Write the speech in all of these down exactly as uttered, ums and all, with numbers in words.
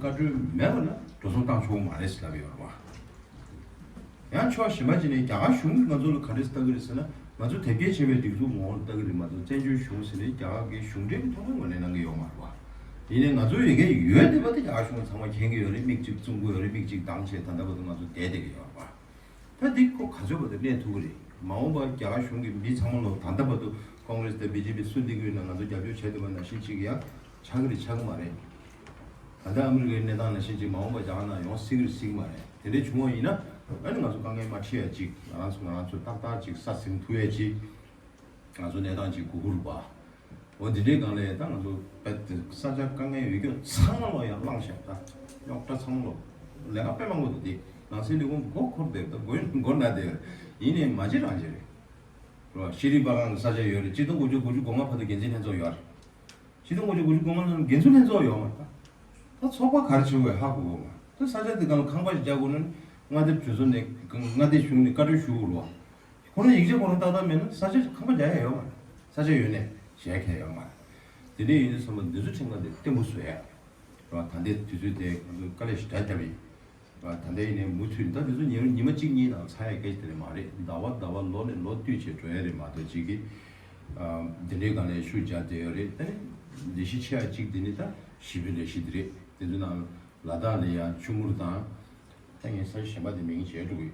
བཀའ་འཁྲོལ་མེད་པ་ན་འགྲོ་སོང་བཏང་ཆོག་མ་རེད་ཟེར་ལབ་ཡོད་རེད་བ། ཡང་ཕྱོགས་གཞན་པ་ཅིག་ནས་རྒྱ་གར་གཞུང་གིས་ང་ཚོ་ལ་ག་འདྲས་ལྟ་གི་རེད་ཟེར་ན། ང་ཚོ་དེབ་སྐྱེལ་བྱས་པའི་སྒྲིག་འཛུགས་ངོ་བོར་ལྟ་གི་རེད་མ་གཏོགས། བཙན་བྱོལ་གཞུང་ཟེར་ནས་རྒྱ་གར་གྱི་གཞུང་འབྲེལ་གྱི་ཐོག་ནས་ངོས་ལེན་གནང་གི་ཡོད་མ་རེད་བ། ཡིན་ནའི་ང་ཚོ་ཡོད་མཁན་ཡོད་བསྡད་པ་དེ་རྒྱ་གར་གཞུང་ཚང་མ་མཁྱེན་གྱི་ཡོད་རེད། མིག་གཅིག་བཙུམ་གྱི་ཡོད་རེད། མིག་གཅིག་གདངས་བྱས་ད་ལྟ་བར་དུ་ང་ཚོ་བསྡད་བསྡད་ཀྱི་ཡོད་རེད་བ། ད་འདི་ཁོ་ག་ཚོད་བར་དུ་གནས་ཐུབ་ཀྱི་རེད། མ་འོངས་པར་རྒྱ་གར་གཞུང་གིས་མི་ཚང་མ་ལོ་ད་ལྟ་བར་དུ་ཀོང་རེས་དང་བི་ཇེ་པི་སུ་འདི་ཀུན་ན་ང་ཚོ་རྒྱབ་སྐྱོར་བྱས་འདུག་པ་ནང་བཞིན་ཅིག་ཡང་ཆགས་ཀྱི་རེད་ཆགས་ཀྱི་མ་རེད། ད་ལྟ་ཨ་མི་རི་ཀའི་གནས་སྟངས་ནང་བཞིན་ཅིག་མ་འོངས་པར་རྒྱ་གར་ནང་ཡོང་སྲིད་ཀྱི་རེད་སྲིད་ཀྱི་མ་རེད། དེ་འདྲས་བྱུང་བ་ཡིན་ན་ཨ་ནི་ང་ཚོ་དཀའ་ངལ་མ་འཕྲད་ཡ་ཅིག་ང་རང་ཚོ་ང་རང་ཚོ་ཏག་ཏག་ཅིག་ས་ཟིན་ཐུབ་ཡ་ཅིག་ང་ཚོ་གནས་སྟངས་ཅིག་གུ་གུ་རུ་བ། འོ་འདི་འདྲའི་སྒང་ལ་ད་ང་ཚོ་དཔེ་དེ་ས་ཆ་དཀའ་ངལ་ཡོད་རྒྱུ་ཚང་མ་ལོ་ཡང་བླངས་བཞག་ད་རྙོག་དྲ་ཚང་མ་ལོ་ལས་ཀ་དཔེ་མང་པོ་འདུག་དེ་ནང་སྲིད་ལས་ཁུངས་མགོ་འཁོར་བསྡད་ད་མགོ་མགོ་ན་བསྡད་ཡོད་རེད། ཡིན་ནའི་མ་བྱེད་རང་བྱེད་རེད། རོ་ཤེས་རིག་པ་ཁང་གི་ས་ཆ་ཡོད་རེད། ཆིག་སྟོང་དགུ་བརྒྱ་དགུ་བཅུ་གོ་ལྔ་བར་དུ་འགན་འཛིན་ལྷན་ཚོགས་ཡོད་རེད། ཆིག་སྟོང་དགུ་བརྒྱ་དགུ་བཅུ་གོ་ལྔ་ལ་འགན་འཛིན་ལྷན་ཚོགས་ཡོད་མ་རེད། ད་ཚོགས་པ་ག་རེ་བྱེད་དགོས་ཧ་གོ་གོ་མ་ད་ས་ཆ་དེ་སྒང་ལ་ཁང་པ་ཞིག་རྒྱག་དགོས་ན་མངའ་སྡེ་གྲོས་ཚོགས་ནས་མངའ་སྡེ་གཞུང་ནས་བཀའ་འཁྲོལ་ཞུ་དགོས་རེད་བ། ཁོ་རང་ཡིག་ཆ་ཁོ་རང་ཏག་ཏག་མེད་ན་ས་ཆ་ཁང་པ་རྒྱག་ཡ་ཡོད་མ་རེད། ས་ཆ་ཡོད་ནས་བྱས་ཁེ་ཡོད་མ་རེད། དེ་འདྲ་ཡིན་དུས་ཚང་མ་འདི་ཚོ་ཁྲིམས་ཁང་དེ་བརྟན་པོ་བཟོ་ཡ་རེད་བ། ད་ལྟའི་དུས་ཚོད་དེ་ང་ཚོ་དཀའ་ལས་ཞེ་དྲག་བརྒྱབ་ཡིན་བ། ད་ལྟའི་ཡིན་ནའི་མུ་མཐུད་ད་འདི་ཚོ་ཉིན་ཉི་མ་གཅིག་གཉིས་ནང་ཚར་ཡ་སྐད་ཆ་དེ་རེད་མ་རེད། ཟླ་བ་ཟླ་བ་ལོ་ནས་ལོ་བསྟུད་བྱས་འགྲོ་ཡ་རེད་མ་གཏོགས་གཅིག་གིས་འདི་འདྲའི་སྒང་ལ་ཤུགས་རྒྱག་བསྡད་ཡོད་རེད། ད་ནི་ལས་གཞི་ཆེ་བ་གཅིག་འདི་ནི་ད་ཞི་བའི་ལས་གཞི་འདི་རེད། དེ་ཚོའི་ནང་ལ་དྭགས་ལ་ཡ་ཆུ་མུར་དང་ད་ངས་ས་ཆ་གཞན་པ་དེ་མིང་བརྗེད་འགྲོ་གི།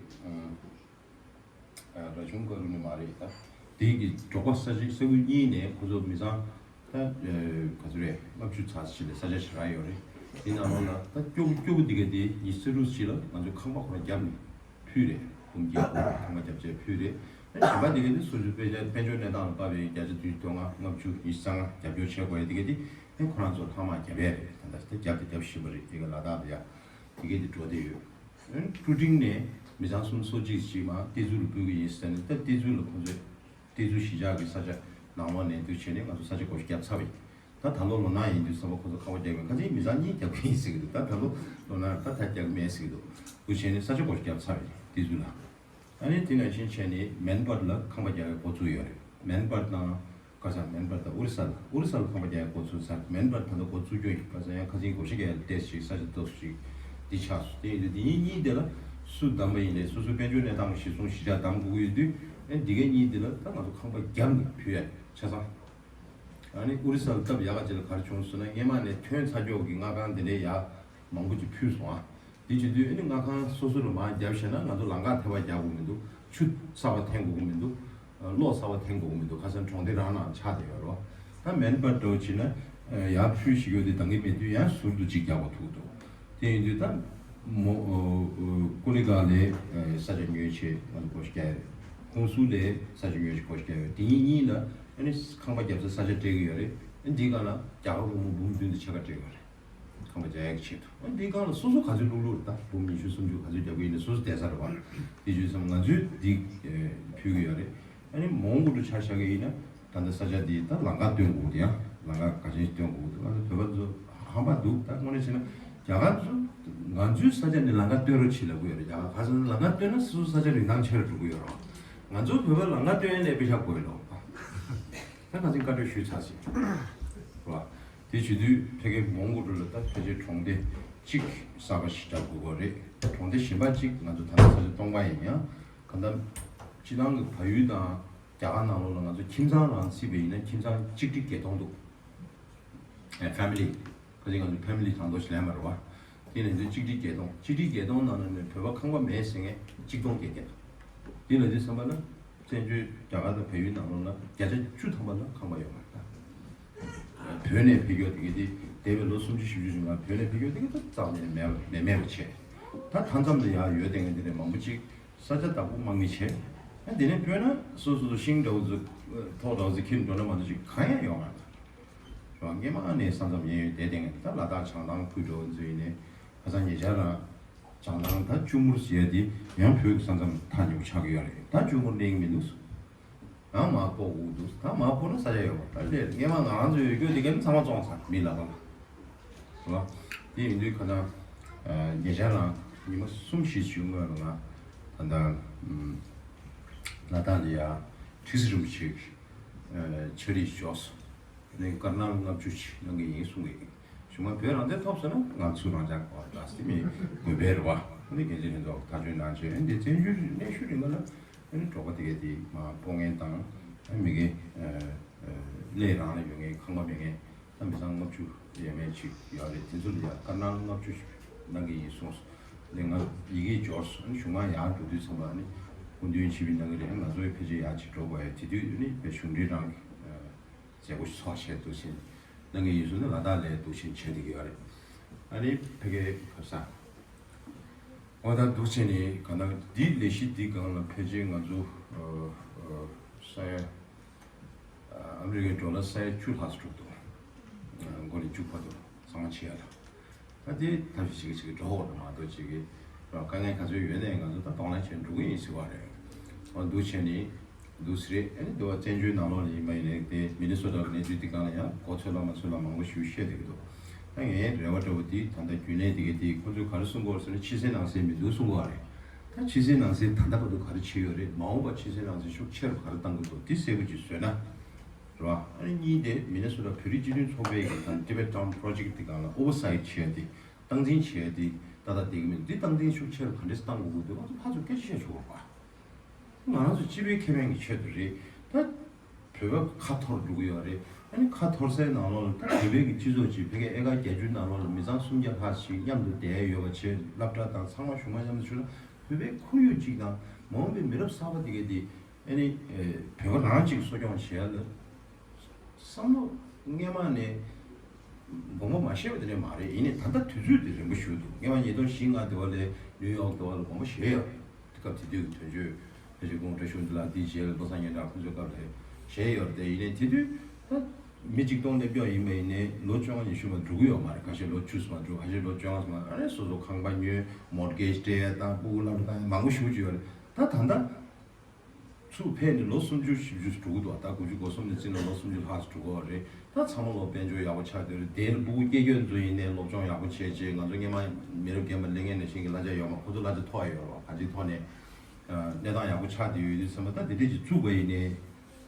ར་ཆུང་ཀ་རུ་ནི་མ་རེད་ད། དེ་གི་འབྲོག་པ་ས་ཆ་ས་ཁུལ་གཉིས་ནས་ཁོ་ཚོ་མི་ཚང་ད་ག་ཚོད་རེད། ལྔ་བཅུ་ཙམ་ཞིག་ལ་ས་ཆ་ཞེ་དྲག་ཡོད་རེད། དེ་ནང་ལོགས་ལ་ད་སྐྱོ་པོ་སྐྱོ་པོ་དེ་ག་དེ་ཉི་ཤུ་རྩ་དྲུག་ཞིག་ལ་ང་ཚོས་ཁང་པ་ཁོ་རང་བརྒྱབ་ནས་ཕུལ་རེད། འབུམ་སྐྱེད་ཁང་པ་བརྒྱབ་བྱས་ཕུལ་རེད། ཨ་གཞན་པ་དེ་ག་དེ་སོ་སོའི་དཔལ་འབྱོར་དཔལ་འབྱོར་གནས་སྟངས་ལ་དཔག་པའི་བརྒྱ་ཆ་བདུན་ཅུ་དོན་ལྔ་ལྔ་བཅུ་ཉི་ཤུ་རྩ་ལྔ་རྒྱབ་སྐྱོར་བྱེད་དགོས་ཡ་དེ་ག་དེ་ཨ་ཁོ་རང་ཚོ་ལྷག་མ་བརྒྱབ་ཡ་རེད། ད་ལྟ་བརྒྱབ་དང་རྒྱབ་བཞིན་པ་རེད། དེ་ག་ལ་དྭགས་ལ་ཡ་དེ་ག་དེ་འགྲོ་བསྡད་ཡོད། ཀྲུ་ཀྲིང་ནས་མི་ཚང་སུམ་ཅུ་སོ་གཅིག་ཅིག་མར་ཏེ་ཛུ་ལ་འབུལ་གི་ཡིན་ཟེར་ནས། ད་ཏེ་ཛུ་ལ་ཁོང་ཚོས་ཏེ་ཛུ་གཞིས་ཆགས་ཀྱི་ས་ཆ་ནང་ལོགས་ནས་འདུག་བྱས་ནས་ང་ཚོ་ས་ཆ་བགོ་བཤའ་བརྒྱབ་ཚར་བ་ཡིན། ད་ད་ལོ་ལོ་ན་ཡིན་དུས་ཙམ་པ་ཁོང་ཚོ་ཁང་པ་རྒྱག་གི་མེད། ཁ་སང་མི་ཚང་གཉིས་རྒྱག་གི་ཡིན་ཟེར་གི་འདུག་ད་ད་ལོ་ལོ་ན་ད་ད་རྒྱག་གི་མེད་ཟེར་གི་འདུག་འདུག་བྱས་ནས་ས་ཆ་བགོ་བཤའ་བརྒྱབ་ཚར་བ་ཡིན་ཏེ་ཛུ་ལ། ཨ་ནི་དེ་ནང་བཞིན་བྱས་ནས་མེན་པར་ལ་ཁང་པ་རྒྱག་ཡའི་འགོ་བཙུགས་ཡོད་རེད། མེན་པར་དང་ཁ་སང་མེན་པར་དང་ཨོ་རི་ས་ལ། ཨོ་རི་ས་ལ་ཁང་པ་རྒྱག་ཡའི་འགོ་ཚུགས་ཚར། མེན་པར་ད་ལྟ་འགོ་བཙུགས་རྒྱུ་ཡིན། ཁ་སང་ཡང་ཁ་སང་འགོ་བཤའ་རྒྱག་ཡ་ལྟས་ཞིག་ས་ཆ་ཏོག་ཙམ་ཞིག་འདི་ཆགས་སོང་། དེ་ཡིན་དུས་འདི་གཉིས་གཉིས་དེ་ལ་སུ་བདམས་པ་ཡིན་ནའི་སོ་སོའི་དཔལ་འབྱོར་གནས་སྟངས་གཞིར་བཟུང་གཞིས་ཆགས་བདམས་དགོས་ཀྱི་ཡོད་དུས། ཨེ་འདི་གའི་གཉིས་དེ་ལ་ད་ང་ཚོ་ཁང་པ་རྒྱབ་ནས་ཕུལ་ཡ་ཆ་ཚང་། ཨ་ནི་ཨོ་རི་ས་ལ་སྟབས་ཡག་ག་ཅིག་ལ་ག་རེ་བྱུང་སོང་ན། སྔས་མ་ནས་ཐོན་ཚར་ཀྱོག་གི་མངའ་ཁང་དེ་འདྲའི་ཡ་མང་པོ་ཅིག་ཕུལ་སོང་ཨ། དེ་བྱེད་དུས་ཨ་ནི་མངའ་ཁང་སོ་སོ་ལ་མར་བརྒྱབ་བྱས་ན་ང་ཚོ་ལམ་ཁ་ཐེ་བ་རྒྱག་དགོས་མི་འདུག་ཆུ་གསར་པ་འཐེན་དགོས་ཀྱི་མི་འདུག་གློག་གསར་པ་འཐེན་དགོས་ཀྱི་མི་འདུག་ཁ་སང་གྲོང་སྡེ་རང་ནང་ཆགས་བསྡད་ཡོད་རེད་བ། ད་མེན་པར་འདྲ་བོ་བྱས་ན་ཡར་ཕུལ་ཞིག་ཡོད་དེ་འདང་གི་མེད་དུས་ཡང་ཟུར་དུ་གཅིག་རྒྱག་པ་ཐུག་འདུག་དེ་ཡིན་དུས་ད་མོ་ཀོ་ལི་གྷལ་ལ་ས་ཆ་ཉོས་བྱས་ང་ཚོ་བགོ་བཤའ་རྒྱག་ཡོད། ཀོང་སུ་ལ་ས་ཆ་ཉོས་བྱས་བགོ་བཤའ་རྒྱག་ཡོད། དེ་གཉིས་གཉིས་ལ་ཨ་ནི་ཁང་པ་རྒྱབ་ས་ས་ཆ་སྤྲད་ཀྱི་ཡོད་རེད། ཨ་འདིའི་སྒང་ལ་རྒྱ་གར་སྒོར་མོ་འབུམ་བདུན་དང་ཕྱེད་ཀ་སྤྲད་ཀྱི་ཡོད་རེད། ཁང་པ་རྒྱག་ཡག་གི་ཆེད་དུ། ཨ་འདིའི་སྒང་ལ་སོ་སོ་ག་ཚོད་བླུག་བླུག་རེད། ད་འབུམ་ཉི་ཤུ་སུམ་ཅུ་ག་ཚོད་རྒྱག་གི་ཡིན་ནའི་སོ་སོ་བསྡད་ས་རེད་བ། དེ་བྱས་ཙང་ང་ཚོས་འདི་ཕུལ་གྱི་ཡོད་རེད། ཨ་ནི་མོན་གྷོ་ལ་ཆ་བཞག་གི་ཡིན་ན་ད་ལྟ་ས་ཆ་འདི་ད་ལམ་ཁ་སྟོན་དགོས་འདུག་ཡང་ལམ་ཁ་ག་ཅན་ཞིག་སྟོན་དགོས་འདུག་ང་ཚོ་བོད་པ་ཚོ་ཧམ་པ་འདུག་ད་དངོས་གནས་བྱས་ན་རྒྱ་གར་ཚོ་ང་ཚོའི་ས་ཆ་ནས་ལམ་ཁ་སྟོན་རོགས་བྱེད་ལབ་ཀྱི་ཡོད་རེད། རྒྱ་གར་ག་ཚོད་ལམ་ཁ་སྟོན་ན་སོ་སོ་ས་ཆ་རིན་ཐང་ཆེ་རུ་འགྲོ་གི་ཡོད་རེད། ང་ཚོ་བོད་པ་ལམ་ཁ་སྟོན་ཡ་ལས་པེ་ཤག་དགོས་ལོ། ད་ང་ཚོས་བཀའ་འཁྲོལ་ཞུས་ཚར་ཟིན་རེད་བ། དེ་བྱེད་དུས་ཕ་གིའི་མོན་གྷོ་ལ་ད་ཕལ་ཆེར་གྲོང་སྡེ་གཅིག་གསར་པ་ཞིག་རྒྱག་དགོས་ཀྱི་རེད། གྲོང་སྡེ་གཞན་པ་གཅིག་ང་ཚོ་ད་ལྟ་ས་ཆ་སྟོང་པ་ཡིན་ཡང་གང་ལྟར་སྤྱི་བཏང་གི་བལ་ཡུལ་དང་རྒྱ་གར་ནང་ལོགས་ལ་ང་ཚོ་ཁྱིམ་ཚང་རང་བརྩིས་པ་ཡིན་ན་ཁྱིམ་ཚང་གཅིག་ཁྲི་བརྒྱད་སྟོང་འདུག་ཨེ་ཕེ་མི་ལི། ཁ་ཅིག་ང་ཚོ་ཕེ་མི་ལི་གང་འདྲ་ཞིག་ལེན་པ་རེད་བ། དེ་ལས་དུས་གཅིག་ཁྲི་བརྒྱད་སྟོང་། གཅིག་ཁྲི་བརྒྱད་སྟོང་ནང་ནས་བོད་པ་ཁང་པ་མེད་ཟེར་མཁན་གཅིག་སྟོང་བརྒྱད་བརྒྱ། དེ་ལས་དུས་བསམ་པ་ན་བཙན་བྱོལ་རྒྱ་གར་དང་བལ་ཡུལ་ནང་ལོགས་ལ་བརྒྱ་ཆ་བཅུ་ཐམ་པ་ལ་ཁང་པ་ཡོད་མ་རེད། བོད་ནས་ཕེབས་མཁན་དེ་ག་དེ་འདས་པའི་ལོ་སུམ་ཅུ་བཞི་བཅུ་ཞིག་ནང་བོད་ནས་ཕེབས་མཁན་དེ་ག་ད་རྩ་བ་ནས་མེད་པ་མེད་མེད་པ་བྱས། ད་མཐའ་མཚམས་ལ་ཡར་ཡོད་བསྡད་མཁན་དེ་འདྲ་མང་པོ་ཅིག་ས་ཆ་བདག་པོ་དམག་མི་བྱས། ཨ་དེ་ནས་བོད་ན་སོ་སོ་སོ་ཤིང་འདྲ་བོ་ཚོ་ཐོག་འདྲ་བོ་ཚོ་ཁྱེར་འགྲོ་ན་མ་གཏོགས་ཅིག་གང་ཡང་ཡོད་མ་རེད། རང་སྔས་མ་ནས་ས་མཚམས་ཡན་ཡོད་དེ་སྟེང་ད་ལ་དྭགས་བྱང་ཐང་ཁུལ་འགྲོ་ཚུལ་ཡིན་ནས་ཁ་སང་ཉེ་ཆར་རང་བྱང་ཐང་ད་ཅུ་མུར་ཟེར་དེ་ཡང་བོད་ཀྱི་ས་མཚམས་ཐག་ཉེ་པོ་ཆགས་ཀྱི་ཡོད་རེད། ད་ཅུ་མུར་གནས་ཀྱི་མི་འདུག་ད་མར་སྤོ་དགོས་འདུག་ད་མར་སྤོ་ན་ས་ཆ་ཡོད་པ་ད་ལས་སྔས་མ་ང་རང་ཚོ་ཡོད་རྒྱུ་དེ་ག་ཚང་མ་བཙོངས་ཚར་མི་ལ་ལ་རེད་བ། དེ་ཡིན་དུས་ཁ་སང་ཉེ་ཆར་རང་ཉི་མ་གསུམ་བཞི་ཞིག་སྔོན་ལ་ང་ད་ལྟ་ལ་དྭགས་ལ་ཡ་ཁྲི་ཟུར་རིན་པོ་ཆེ་ཕྱག་བྲིས་ཤོག་སོང་། ནས་དཀར་ནག་ལྔ་བཅུ་ཞིག་གནང་གི་ཡིན་གསུང་གི་ཡིན། གཞུང་མ་བོད་རང་བཙན་ཐོབ་སོང་ན་ང་ཚོ་རང་ཅག་གོ་ད་སི་མི་དགོས་པའི་རེ་བ་ནི་འགན་འཛིན་ལྷན་ཚོགས་ཐག་གཅོད་གནང་བྱས་འདི་བཙན་བྱོལ་གནས་ཤུལ་རིང་ལ་ཨ་ནི་འབྲོག་པ་དེ་གའི་དེ་མ་སྤོ་ངན་དང་ཨ་མི་གི་ལས་རང་ལ་ཡོད་ངེས་ཁང་པ་མེད་ངེས་ད་མི་ཚང་ལྔ་བཅུ་ཡས་མས་ཅིག་ཡོད་རེད། དེ་ཚོ་ལ་ཡང་དཀར་ནག་ལྔ་བཅུ་གནང་གི་ཡིན་གསུངས་སོང་། ལས་ང་ཡི་གེ་འབྱོར་སོང་ཨ་ནི་གཞུང་མང་ཡར་འགྲོ་དུས་ཚང་མ་ཨ་ནི་སྐུ་མདུན་ཆིབས་པའི་གནང་གི་རེད། ང་ཚོའི་ཕལ་ཆེར་ཡར་ཅིག་འགྲོ་དགོས་ཡ་དེ་དུས་ཨ་ནི་བའི་གཞུང་འབྲེལ་རང་གི་མཛད་སྒོ་ཚོགས་བྱས་འདུག་ཕྱིན་གནང་གི་ཡིན་སོང་ན་ལ་དྭགས་ལས་འདུག་ཕྱིན་བྱས་བསྡད་ཀྱི་ཡོད་རེད། ཨ་ནི་ཕ་གིའི་བབ་ས་འོ་ད་འདུག་ཕྱིན་ནི་ག་ན་འདི་ལས་གཞི་འདི་སྒང་ལ་ཕལ་ཆེར་ང་ཚོ་ས་ཡ་ཨ་མི་རི་ཀའི་ཌོ་ལར་ས་ཡ་བཅུ་ལྷག་ཙམ་འགྲོ་འདུག་མགོ་ནས་མཇུག་བར་དུ་ཚང་མ་བྱས་ཡ་ལ། ད་དེ་ཐབས་ཤེས་བྱེད་ཀྱི་བྱེད་ཀྱི་འགྲོ་འོག་ཏུ་མ་གཏོགས་བྱེད་ཀྱི་རོགས་དཀའ་ངལ་ག་ཚོད་ཡོད་ནའི་ང་ཚོ་ད་གདོང་ལེན་བྱས་འགྲོ་གི་ཡིན་ཟེར་བ་རེད། འོ་འདུག་བྱས་ནི་འདུག་ཟེར་རེད། ཨ་ནི་འདི་བ་བཙན་བྱོལ་ནང་ལོགས་ལ་ཡིན་པ་ཡིན་ནའི་དེ་མི་ནི་སོ་ཊ་གི་གནས་ཚུལ་འདི་སྒང་ལ་ཡང་གོ་ཚོད་ལ་མ་ཚོད་ལ་མང་པོ་ཞིག་བཤད་བསྡད་ཀྱི་འདུག་ད་ངའི་རེ་བ་འདྲ་བོ་འདི་ད་ལྟ་རྒྱུན་ལས་འདི་གའི་འདི་ཁོ་ཚོས་ག་རེ་གསུང་གི་ཡོད་ཟེར་ན་ཕྱི་གསལ་ནང་གསལ་མི་འདུག་གསུང་གི་ཡོད་རེད། ད་ཕྱི་གསལ་ནང་གསལ་ད་ལྟ་བར་དུ་ག་རེ་བྱས་ཡོད་རེད། མ་འོངས་པ་ཕྱི་གསལ་ནང་གསལ་ཤུགས་ཆེ་རུ་ག་རེ་གཏང་གི་འདུག་འདི་གསལ་པོ་ཅིག་བཟོས་ན། རེད་བ། ཨ་ནི་གཉིས་དེ་མི་ནི་སོ་ཊ་བོད་རིགས་སྤྱི་མཐུན་ཚོགས་པའི་གི་དང་Tibet Town Project དེ་སྒང་ལ་ཨོ་ཝར་སའིཊ་བྱས་ཏེ་སྟངས་འཛིན་བྱས་ཏེ་ད་ལྟ་བསྡད་ཀྱི་མེད། འདི་སྟངས་འཛིན་ཤུགས་ཆེ་རུ་ག་འདྲས་བཏང་དགོས་ཀྱི་འདུག་ང་ཚོ་ཕར་ཚུར་སྐད་ཆ་བཤད་ཆོག་གི་རེད་བ། ང་རང་ཚོ་སྤྱི་པའི་ཁེ་ཕན་གྱི་ཆེད་དུ་རེད། ད་བོད་པ་ཁ་འཐོར་འགྲོ་གི་ཡོད་རེད། ཨ་ནི་ཁ་འཐོར་སའི་ནང་ལོགས་ལ་ད་བོད་པའི་གི་སྤྱི་ཚོགས་ཅིག་ཕ་གིའི་ཨེ་ཀར་བརྒྱད་ཅུ་ནང་ལོགས་ལ་མི་ཚང་སུམ་བརྒྱ་ལྷག་ཞིག་མཉམ་དུ་བསྡད་ཡོད་པ་བྱས་སློབ་གྲྭ་དང་ཚང་མ་གཞུང་མང་མཉམ་དུ་ཞུགས་ན་བོད་པའི་ཁོར་ཡུག་ཅིག་དང་མ་འོངས་པའི་མི་རབས་གསར་པ་དེ་གའི་དེ། ཨ་ནི། བོད་པ་རང་གཅིག་གསོ་སྐྱོང་བྱེད་ཡ་ལ། བསམ་བློ་སྔས་མ་ནས་དགོངས་པ་མ་བཞེས་པ་དེ་འདྲ་མ་རེད། ཡིན་ནའི་ད་ལྟ་དུས་ཚོད་དེ་རིང་པོ་ཞིག་འདུག་སྔས་མ་ཉིས་སྟོང་བཞི་ལྔ་དེ་བ་ལས་ནིའུ་ཡོག་དེ་བ་ལ་དགོངས་པ་བཞེས་ཡོད། སྐབས་དེ་དུས་ཀྱི་དོན་གཅོད་ཕལ་ཆེར་ཁོང་བཀྲ་ཤིས་དབང་འདུས་ལགས་དེའི་རྗེས་ལ་བློ་བཟང་སྙན་གྲགས་ཁོང་ཚོའི་སྐབས་ལ་བཞེས་ཡོད་རེད་དེ། ཡིན་ནའི་དེ་དུས་ད་མི་གཅིག་སྟོང་སླེབས་ཀྱོག་ཡིན་པ་ཡིན་ནའི་ལོ་བཅོ་ལྔ་ཉི་ཤུ་མ་འགྲོ་གི་ཡོད་མ་རེད། ཁ་ཤས་ལོ་བཅུ་ཙམ་མ་འགྲོ། ཁ་ཤས་ལོ་བཅོ་ལྔ་ཙམ་མ། ཨ་ནི་སོ་སོ་ཁང་པ་ཉོས། མོར་གེཇ་སྤྲད་ཡ་དང་སྤུ་གུ་སློབ་གྲྭ་བཏང་ཡ་མང་པོ་ཞེ་པོ་ཅིག་ཡོད་རེད། ད་ད་ལྟ། ཚུར་ཕེབས་ནས་ལོ་སུམ་ཅུ་བཞི་བཅུ་འགྲོ་གི་འདུག་ད་དགུ་བཅུ་གོ་གསུམ་ནས་བརྩིས་ན་ལོ་སུམ་ཅུ་ལྷག་ཙམ་འགྲོ་གི་རེད། ད་ཚང་མ་ལོ་དཔལ་འབྱོར་ཡག་པོ་ཆགས་བསྡད་རེད། དེར་སྤུ་གུ་སྐྱེ་ཁྱོད་ཚོ་ཡིན་ནའི་སློབ་སྦྱོང་ཡག་པོ་བྱས་རྗེས་ང་ཚོ་སྔས་མ་མི་རབས་རྒན་པ་སླེབས་མཁན་ནང་བཞིན་གྱི་གླ་ཆ་ཡོད་མ། ཁོ་ཚོ་གླ་ཆ་མཐོ་བ་ཡོད་རེད་བ། གང་ཅིའི་ཐོག་ནས་གནས་སྟངས་ཡག་པོ་ཆགས་བསྡད་ཡོད་དུས་ཙམ་པ། ད་དེ་འདྲས་ཅིག་བཙུགས་པ་ཡིན་ནའི་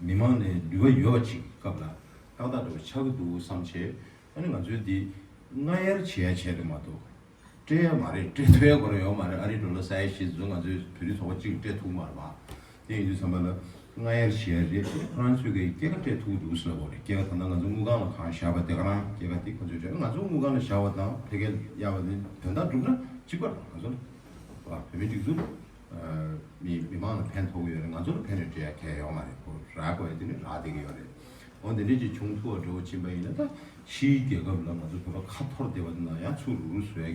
མི་མང་ནས་འདུན་པ་ཡོད་པ་ཅིག་སྐབས་ལ་ཏག་ཏག་འདྲ་བོ་ཆགས་ཀྱི་འདུག་བསམ་བྱས། ཨ་ནི་ང་ཚོའི་འདི་སྔ་གཡར་བྱེད་ཡ་བྱས་རེད་མ་གཏོགས། སྤྲད་ཡ་མ་རེད། སྤྲད་ཐུབ་ཡ་ཁོ་རང་ཡོད་མ་རེད། ཨ་རིའི་ཌོ་ལར་ས་ཡ་བཞི་ཚོ་ང་ཚོའི་བོད་རིགས་ཚོགས་པ་གཅིག་སྤྲད་ཐུབ་མ་རེད་པ། དེ་ཡིན་དུས་ཙམ་པ་ལ་སྔ་གཡར་བྱེད་ཡ་རེད། ཁོ་རང་ཚོས་ཀྱི་སྐྱེད་ཀ་སྤྲད་ཐུབ་འདུག་ཟེར་བ་རེད། སྐྱེད་ཀ་ད་ལྟ་ང་ཚོ་དངུལ་ཁང་ལ་གང་བཞག་པ་དེ་ག་རང་སྐྱེད་ཀ་དེ་ཁོ་ཚོས་སྤྲད། ང་ཚོ་དངུལ་ཁང་ལ་བཞག་པ་དང་ཕ་གིར་གཡར་བ་དེ་དོན་དག་སྒྲུབ་ན་གཅིག་པ་རེད། ང་ཚོ་ལ་བ་བོད་མི་སྒྲིག་འཛུགས་མི་མི་མང་ལ་ཕན་ཐོགས་ཀྱི་ཡོད་རེད། ང་ཚོ་ལ་ཕན་ནས་སྤྲད་ཡ་གང་ཡང་ཡོད་མ་རེད། ཁོ་རག་དགོས་ཡ་དེ་ནི་རག་བསྡད་ཀྱི་ཡོད་རེད། འོ་འདི་འདྲས་ཅིག་བྱུང་ཐུབ་པ་འདྲ་བོ་ཕྱིན་པ་ཡིན་ན། ད་ཕྱིའི་རྒྱལ་ཁབ་ལ་ང་ཚོ་བོད་པ་ཁ་འཐོར་བསྡད་པ་དེ་ན་ཡང་ཚུར་རུག་རུག་བཟོ་ཡ་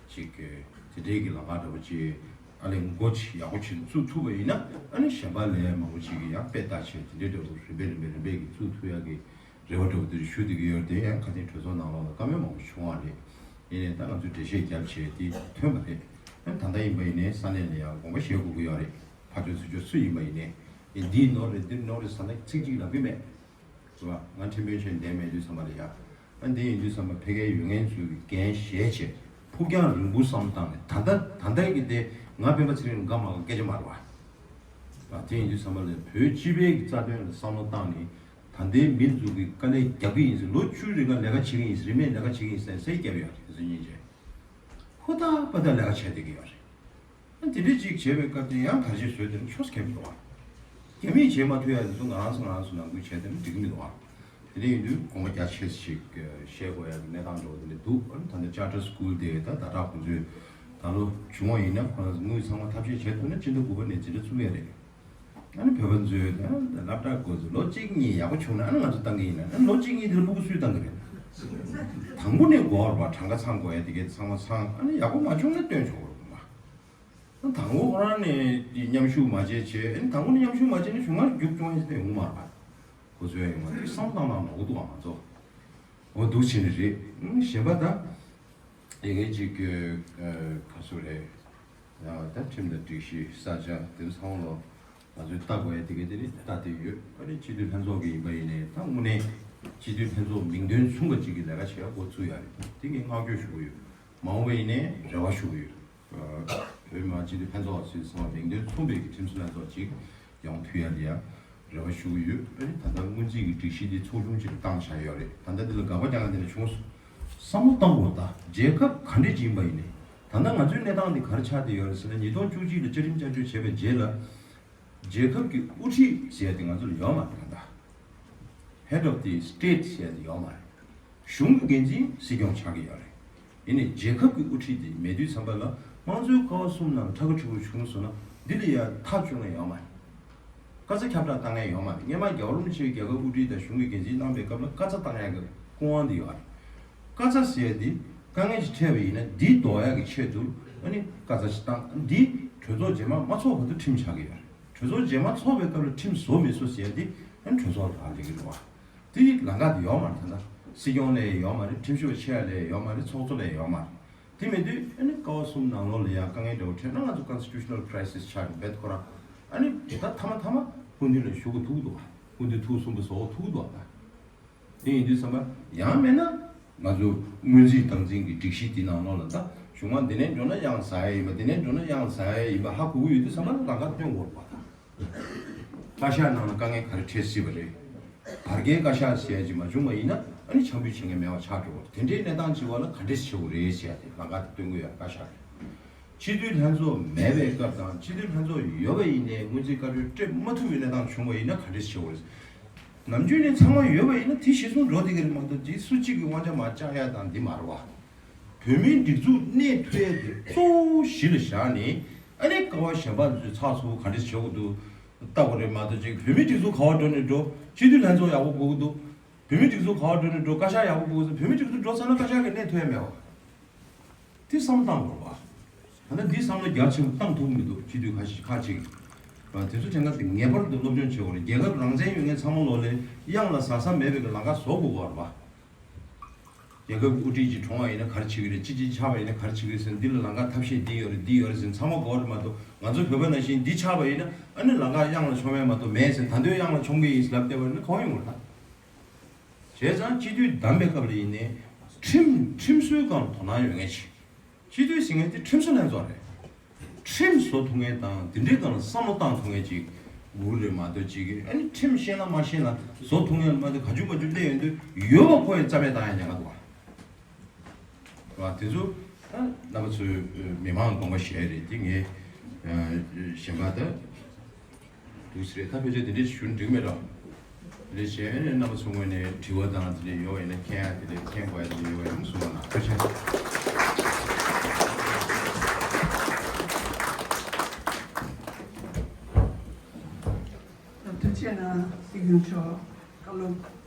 ཅིག་དེ་འདྲས་ཀྱི་ལམ་ཁ་འདྲ་བོ་ཅིག་ཨ་ལས་འགོ་ཅིག་ཡག་པོ་ཅིག་བཙུགས་ཐུབ་པ་ཡིན་ན། ཨ་ནི་གཞན་པ་ལས་མང་པོ་ཅིག་གིས་ཡང་དཔེ་ལྟ་བྱས་དེ་འདྲས་འདྲ་བོ་རིམ་པས་རིམ་པས་རིམ་པས་ཀྱིས་བཙུགས་ཐུབ་ཡ་གི་རེ་བ་འདྲ་བོ་དེ་ཞུ་བསྡད་ཀྱི་ཡོད་རེད། དེ་ཡང་ཁ་སང་གྲོས་ཚོགས་ནང་ལོགས་ལ་བཀའ་མོལ་མང་པོ་བྱུང་བ་རེད། ཡིན་ནའི་ད་ང་ཚོས་འགྲེལ་བཤད་བརྒྱབ་བྱས་དེ་ཐོན་པ་རེད། ཨ་ནི་ད་ལྟ་ཡིན་པ་ཡིན་ནའི་ས་གནས་ལ་ཡང་དགོངས་པ་བཞེས་དགོས་ཀྱི་ཡོད་རེད། ཕར་ཕྱོགས་ཚུར་ཕྱོགས་སུ་ཡིན་པ་ཡིན་ནའི། ཡིན་འདི་ནོར་རེད་འདི་ནོར་རེད་ཟེར་ན་ཚིག་གཅིག་ལབ་ཀྱི་མེད། རེད་བ། ང་ཁྲིམས་དཔོན་ཆེན་བསྡད་མེད་དུས་ཙམ་པ་ལ་ཡ། ཨ་འདི་ཡིན་དུས་ཙམ་པ་ཕ་གིའི་ཡོད་མཁན་ཚོས་ཀྱི་འགན་བཞེས་བྱས་ཕུགས་རྒྱང་རིང་པོ་བསམ་བློ་བཏང་ནས། ད་ལྟ་ད་ལྟའི་གི་དེ་ང་སྤེན་པ་ཚེ་རིང་ལ་དགའ་མ་དགའ་སྐད་ཆ་མ་རེད་བ། ཨ་དེ་ཡིན་དུས་ཙམ་པ་ལ་བོད་སྤྱི་པའི་གི་རྩ་དོན་ལ་བསམ་བློ་བཏང་ནས། ད་ལྟའི་མི་ཚོ་གི་དཀའ་ལས་རྒྱག་གི་ཡིན་ཟེར། ལོ་བཅུའི་རིང་ལ་ལས་ཀ་བྱེད་ཀྱི་ཡིན་ཟེར། རིན་མེད་ལས་ཀ་བྱེད་ཀྱི་ཡིན་ཟེར་ཟེར་རྒྱབ་ཡོད་རེད། དེ་ཚོ་སྙིང་རྗེ། ཧུར་ཐག་པ་ཐག་ལས་ཀ་བྱས་བསྡད་ཀྱི་ཡོད་རེད། ཨ་དེ་འདྲ་ཅིག་བྱས་པའི་སྐབས་དེ་ཡང་བར་ཆད་བཟོས་དེ་ནི་ཆོས་སྐྱབས་མི་འདུག་ཨ། རྒྱ་མིས་བྱེད་མ་ཐུབ་ཡ་དེ་ཚོ་ང་རང་ཚོ་ང་རང་ཚོ་ནང་ཁུལ་བྱས་དེ་ནི་འགྲིག་གི་མི་འདུག་ཨ། དེ་འདྲ་ཡིན་དུས་དགོངས་པ་རྒྱ་ཆེ་ཞིག་བཞེས་དགོས་ཡ་གི་གནས་སྟངས་འདྲ་བོ་དེ་འདྲ་འདུག་ཨ་ནི་ད་ལྟ་ཅར་ཊར་སི་ཀུལ་དེ་ད་ཟླ་གྲགས་ཁོང་ཚོས་ད་ལོ་བྱུང་བ་ཡིན་ན་ཁོ་རང་ཚོ་དངུལ་ཚང་མ་ཐབས་ཤེས་བྱེད་ཐུབ་ན་སྤྱི་ཟླ་དགུ་པ་ནས་འཛིན་གྲྭ་བཙུགས་ཡ་རེད། ཨ་ནི་བོད་པ་ཚོས་ད་སློབ་གྲྭ་འགོ་ཚུགས་ལོ་གཅིག་གཉིས་ཡག་པོ་བྱུང་ན་ཨ་ནི་ང་ཚོ་བཏང་གི་ཡིན་ན། ཨ་ནི་ལོ་གཅིག་གཉིས་དེ་ལ་སྤུ་གུ་སུས་བཏང་གི་རེད། དང་པོ་ནས་འགོ་བར་བ་གྲངས་ཀ་ཚང་དགོས་ཡ་དེ་གས་ཚང་མ་ཚང་། ཨ་ནི་ཡག་པོ་མ་བྱུང་ན་བཏོན་ཆོག་གི་རེད་མ། དང་པོ་ཁོ་རང་ནས་མཉམ་ཞུགས་མ་བྱས་བྱས། ཨ་ནི་དང་པོ་ནས་མཉམ་ཞུགས་མ་བྱས་ན་གཞུང་མར་རྒྱུགས་སྐྱོང་ཡ་ཞིག་ཡོང་གི་མ་རེད་པ། ཁོ་ཚོས་ཡོང་བ་དེ་བསམ་བློ་བཏང་ན་ནོར་གི་འདུག་ང་ཚོ། འོ་འདུག་བྱས་ནས་རེད། གཞན་པ་ད་ཡ་གི་ཅིག་གི་ག་ཚོད་རེད། ད་ཁྲིམས་དང་སྒྲིག་གཞི་ས་ཆ་དེ་ཚང་མ་ལོ་ང་ཚོས་ལྟ་དགོས་ཡ་དེ་ག་དེ་རེད། ལྟ་བསྡད་ཡོད། ཨ་ནི་སྤྱི་འཐུས་ལྷན་ཚོགས་ཀྱི་ཡིན་པ་ཡིན་ནའི་ད་དངོས་གནས་སྤྱི་འཐུས་ལྷན་ཚོགས་མིང་དོན་མཚུངས་པ་ཅིག་གི་ལས་ཀ་བྱེད་ཡ་འགོ་བཙུགས་ཡ་རེད། དེ་ངས་བསྔགས་བརྗོད་ཞུ་གི་ཡོད། མ་འོངས་པ་ཡིན་ནའི་རེ་བ་ཞུ་གི་ཡོད། བོད་མི་མང་སྤྱི་འཐུས་ལྷན་ཚོགས་ཚོས་ཚང་མ་མིང་དོན་མཚུངས་པའི་གི་ཁྲིམས་བཟོ་ལྷན་ཚོགས་ཅིག་ཡོང་ཐུབ་ཡ་ལ་ཡ་རེ་བ་ཞུ་གི་ཡོད། ཨ་ནི་ད་ལྟ་སྔོན་རྩིས་ཀྱི་སྒྲིག་གཞི་འདི་ཚོགས་ཆུང་ཅིག་བཏང་བཞག་ཡོད་རེད། ད་ལྟ་འདི་ལ་དགག་པ་རྒྱག་མཁན་དེ་འདྲ་བྱུང་སོང་ བསམ་བློ་བཏང་དགོས། ད་རྒྱལ་ཁབ་ག་འདྲས་ཅིག་ཡིན་པ་ཡིན་ནའི། ད་ལྟ་ང་ཚོའི་གནས་སྟངས་འདི་ག་རེ་ཆགས་བསྡད་ཡོད་རེད་ཟེར་ན། ཉིས་སྟོང་བཅུ་གཅིག་ལ་བཅའ་ཁྲིམས་བསྐྱར་བཅོས་བྱས་པའི་རྗེས་ལ། རྒྱལ་ཁབ་ཀྱི་དབུ་ཁྲིད་ཟེར་ཡ་དེ་ང་ཚོ་ལ་ཡོད་མ་རེད། ད་ལྟ་Head of the State ཟེར་ཡ་དེ་ཡོད་མ་རེད། གཞུང་གི་འགན་འཛིན་སྲིད་སྐྱོང་ཆགས་ཀྱི་ཡོད་རེད། ཡིན་ནའི་རྒྱལ་ཁབ་ཀྱི་དབུ་ཁྲིད་དེ་མེད་དུས་ཙམ་པ་ལ། དམངས་གཙོའི་ཀ་བ་གསུམ་ནང་ཁྲ་ཁ་ཁྲིག་ཁྲིག་བྱུང་སོང་ན། འདི་ལ་ཡ་ཐག་གཅོད་མཁན་ཡོད་མ་རེད། བཀའ་རྩ་ཁྱབ་བསྒྲགས་བཏང་མཁན་ཡོད་མ་རེད། སྔོན་མ་རྒྱལ་བ་རིན་པོ་ཆེས་རྒྱལ་ཁབ་དབུ་ཁྲིད་དང་གཞུང་གི་འགན་འཛིན་གནང་པའི་སྐབས་ལ་བཀའ་རྩ་བཏང་ཡག་གི་སྐུ་དབང་དེ་ཡོད་རེད། བཀའ་རྩ་ཟེར་ཡ་འདི་དཀའ་ངལ་ཅིག་འཕྲད་པ་ཡིན་ན། འདི་ཟློག་ཡག་གི་ཆེད་དུ་ཨ་ནི་བཀའ་རྩ་ཞིག་བཏང་། འདི་གྲོས་ཚོགས་རྗེས་མ་མ་ཚོགས་བར་དུ་ཁྲིམས་ཆགས་ཀྱི་ཡོད་རེད། གྲོས་ཚོགས་རྗེས་མ་ཚོགས་པའི་སྐབས་ལ་ཁྲིམས་བཟོ་མི་བཟོ་ཟེར་ཡ་འདི་ཨ་ནི་གྲོས་ཚོགས་ལ་རག་ལས་ཀྱི་རེད་བ། དེ་ལམ་ཁ་དེ་ཡོད་མ་རེད། ད་ལྟ་སྲིད་སྐྱོང་ལ་ཡོད་མ་རེད། ཁྲིམས་ཞིབ་པ་ཆེ་ཡ་ལ་ཡོད་མ་རེད། ཚོགས་གཙོ་ལ་ཡོད་མ་རེད། དེ་མེད་དུས་ཨ་ནི་ཀ་བ་གསུམ་ནང་ལོགས་ལ་ཡང་དཀའ་ངལ་འདྲ་བོ་འཕྲད་ན། ང་ཚོ་constitutional crisis ཆགས་ཀྱི་རེད། ཁོ་རང་ཨ་ནི་དེ་ལྟར་མཐའ་མ་མཐའ་མ་སྐུ་མདུན་ལ་ཞུ་དགོས་ཐུག་འདུག་སྐུ་མདུན་ཐུགས་གསུང་དུ་བཟོ་དགོས་ཐུག་འདུག་ད། དེ་ཡིན་དུས་ཙམ་པ་ཡང་མེད་ན། ང་ཚོ་སྔོན་རྩིས་བདག་འཛིན་གྱི་སྒྲིག་གཞི་དེ་ནང་ལོགས་ལ། ད་གཞུང་མང་འདི་ནས་འགྲོ་ན་གཡང་ཟ་ཡ་ཡིན་པ། འདི་ནས་འགྲོ་ན་གཡང་ཟ་ཡ་ཡིན་པ་ཧ་གོ་གི་ཡོད་དུས་ཙམ་པ་ལ་ལམ་ཁ་སྟོན་དགོས་རེད་པ། ད་བཀའ་ཤག་ནང་ལ་དཀའ་ངལ་ག་རེ་འཕྲད་སྲིད་པ་རེད། བར་བརྒལ་བཀའ་ཤག་ཟེར་ཡ་ཅིག་མ་བྱུང་བ་ཡིན་ན། ཨ་ནི་འཆམ་འབུལ་བྱེད་མཁན་མེད་པ་ཆགས་འགྲོ་བ་རེད། དེ་འདྲའི་གནས་སྟངས་ཅིག་བ་ལ་ག་འདྲས་བྱེད་དགོས་རེད་ཟེར་ཡ་དེ་ལམ་ཁ་དེ་སྟོན་གྱི་ཡོད། བཀའ་ཤག་གིས། སྤྱི་འཐུས་ལྷན་ཚོགས་མེད་པའི་སྐབས་དང་། སྤྱི་འཐུས་ལྷན་ཚོགས་ཡོད་པ་ཡིན་ནའི་སྔོན་རྩིས་བཀའ་འཁྲོལ་སྤྲད་མ་ཐུབ་པའི་གནས་སྟངས་བྱུང་བ་ཡིན་ན་ག་འདྲས་བྱེད་དགོས་རེད། ནམ་རྒྱུན་ནས་ཚང་མ་ཡོད་པ་ཡིན་ན་དེ་གཞིར་བཟུང་འགྲོ་བསྡད་ཀྱི་རེད་མ་གཏོགས། དེ་སུ་གཅིག་གིས་དབང་ཆ་མར་བཅག་ཡ་དང་འདི་མ་རེད་བ། བོད་མིའི་སྒྲིག་འཛུགས་གནས་ཐུབ་ཡ་དེ་གཙོ་བོ་གཞི་ལ་བཞག་ནས། ཨ་ནི་ཀ་བ་གཞན་པ་ཚོས་ཚགས་ཚུད་པོ་ག་འདྲས་བྱེད་དགོས་འདུག་ལྟ་དགོས་རེད་མ་གཏོགས། ཅིག་བོད་མིའི་སྒྲིག་འཛུགས་ག་པར་འགྲོ་ནས་འགྲོ། སྤྱི་འཐུས་ལྷན་ཚོགས་ཡག་པོ་དགོས་ཀྱི་འདུག་བོད་མིའི་སྒྲིག་འཛུགས་ག་པར་འགྲོ་ནས་འགྲོ། བཀའ་ཤག་ཡག་པོ་དགོས་ཀྱི་འདུག་བོད་མིའི་སྒྲིག་འཛུགས་འགྲོ་ཚར་ན་བཀའ་ཤག་གི་གནས་ཐུབ་ཡ་མེད་བ། དེ་བསམ་བློ་བཏང་དགོས་པ། ད་ལྟ་འདི་བསམ་བློ་རྒྱ་ཆེན་པོ་བཏང་ཐུབ་ཀྱི་མི་འདུག་སྤྱི་འཐུས་ཁ་ཤས་ཁག་ཅིག་གིས། དེ་ཚོ་དྲན་ཁ་དེ་ངེས་པར་དུ་སློབ་སྦྱོང་བྱེད་དགོས་རེད། རྒྱལ་ཁབ་རང་བཙན་ཡོད་མཁན་ཚང་མ་ལོག་ལ་གཡང་ལ་ཟ་ས་མེད་པའི་གི་ལམ་ཁ་བཟོ་དགོས་པ་རེད་པ། རྒྱལ་ཁབ་ཀྱི་དབུ་ཁྲིད་ཅིག་གྲོངས་པ་ཡིན་ན་ག་རེ་བྱེད་ཀྱི་རེད། ཅི་ཅི་ཆགས་པ་ཡིན་ན་ག་རེ་བྱེད་ཀྱི་རེད་ཟེར། འདི་ལ་ལམ་ཁ་ཐབས་ཤེས་འདི་ཡོད་རེད། འདི་ཡོད་རེད་ཟེར་ཚང་མ་དགོས་རེད་མ་གཏོགས། ང་ཚོ་བོད་པ་ནང་བཞིན་འདི་ཆགས་པ་ཡིན་ན་ཨ་ནི་ལམ་ཁ་གཡང་ལ་མཆོང་ཡ་མ་གཏོགས་མེད་ཟེར། ད་དུང་གཡང་ལ་མཆོང་གི་ཡིན་ཟེར་ལབ་བསྡད་པ་ཡིན་ན་གང་ཡོང་གི་རེད་ད། བྱས་ཙང་སྤྱི་འཐུས་བདམས་པའི་སྐབས་ལ་ཡིན་ནའི་ཁྲིམས་ཁྲིམས་སྲོལ་སྒང་དོ་སྣང་ཡོད་མཁན་ཞིག་སྤྱི་འཐུས་ཟེར་མཁན་དེ་ཁྲིམས་བཟོ་ལྷན་ཚོགས་རེད། ཁྲིམས་བཟོ་ཐུབ་མཁན་དང་དེ་འདྲའི་སྒང་ལ་བསམ་བློ་བཏང་ཐུབ་མཁན་ཅིག་དགོས་རེད་མ་གཏོགས། ཅིག་གིས་ཨ་ནི་ཁྲིམས་ཤེས་ན་མ་ཤེས་ན་བཟོ་ཐུབ་མཁན་མ་གཏོགས། ག་ཅུ་ག་ཅུ་སླེབས་ཡོང་དུས་ཡོད་པ་ཁོ་ཡི་རྩ་མེད་བཏང་ཡ་ཉེན་ཁ་འདུག་བ། བ། དེ་ཚོ་ད་རྣམ་པ་ཚོའི་མི་མང་དགོངས་པ་བཞེས་རེད། དེ་ངས་གཞན་པ་ད་འདུག་སེ་རེད། ད་ཕལ་ཆེར་དེ་འདྲས་ཞུ་འགྲིག་མེད་རོགས། དེ་འདྲས་བྱས་ནས་རྣམ་པ་ཚོ་ངོས་ནས་དྲི་བ་དང་དེ་འདྲས་ཡོད་པ་ཡིན་ན། མཁྱེན་ཡ་དེ་འདྲས་མཁྱེན་དགོས་ཡ་དེ་འདྲས་ཡོད་པ་ཡིན་ན་གསུང་རོགས་གནང་། ཐུགས་རྗེ་ཆེ། ཐུགས་རྗེ་གནང་། སྲིད་སྐྱོང་མཆོག་བཀའ་སློབ།